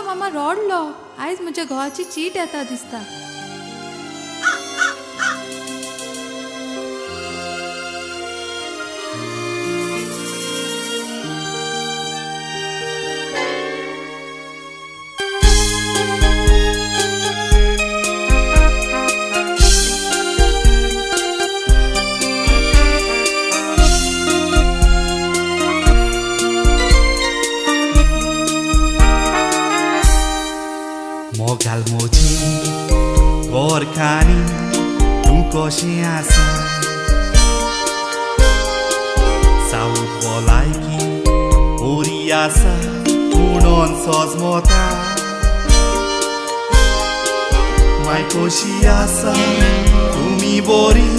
मामा रडलो. आयज म्हज्या घोवाची चीट येता दिसता. मोगाल मोजी गोरखानी तूं कशें आसा सावत भलायकी बरी आसा म्हणून सजमता माय कशी आसा तुमी बरी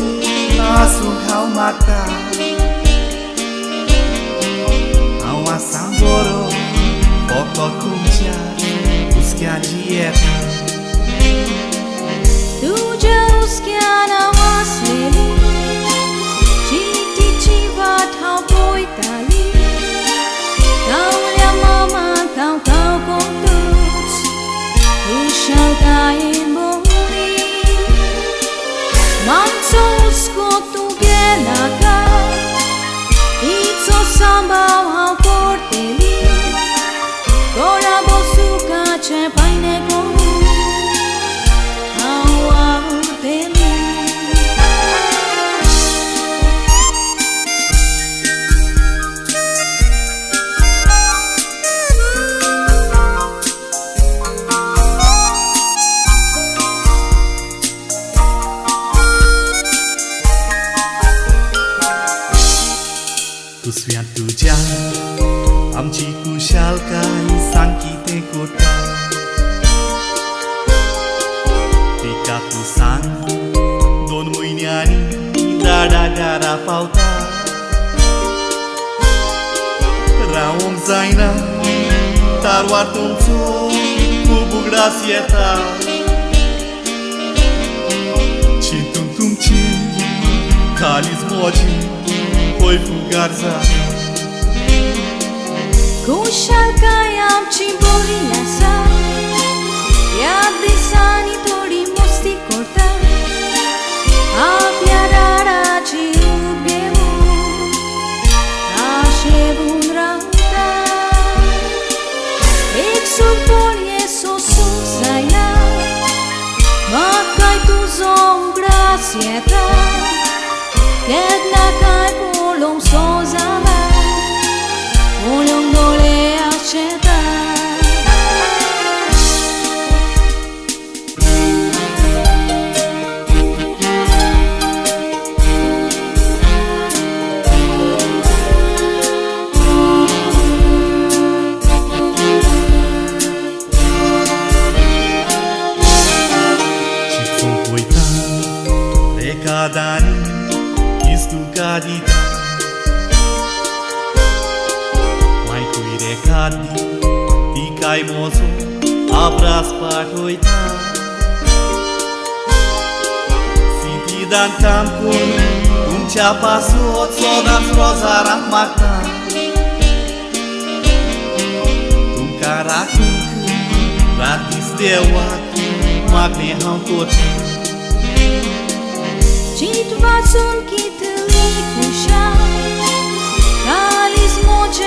आसूंक हांव मागता हांव आसा बरो फकत तुमच्या हुस्क्याची येता. तुज्या हुस्क्यान हांव आसलेली चिटीची वाट हांव पळयताली. गावल्या मामाक हांव काव कोतूच खुशालकायेन भोंवली. मातसो हुस्को तूं घेनाका, तिचो सांबाळ हांव करतली. गोरा बसुकाचें पायने करूं हांव वावुरतली. दुसऱ्या तुज्या आमची खुशालकाय सांग कितें करता तिका तूं सांग 2 म्हयन्यांनी दाडा घरा पावता. रावंक जायना तारवार तुमचो खूब उगडास येता. चिंतून तुमची खालीच म्हजी पय फुगार जाता. खुशालकाय आमची बरी आसा, ह्या दिसांनी थोडी मस्ती करता. आपल्या राडाची उब घेवन आशेवन रावता. एक सुरपण हें सोसूंक जायना, म्हाकाय तुजो उगडास येता. केन्ना काय पळोवंक सो जाला, पळोवंक दोळे आशेता. चिंतूंक वयता रेकादांनी तुका दिता मायकूय रेखा दी तिकाय म्हजो आब्रास पाठयता. सिंतिदान काम करून तुमच्या पासत सदांच रोजारांत मागता. तुमकां राखूंक रात दीस देवाक मागणें हांव करता. चीट वाचून कितली खुशाल, कालीज म्हजें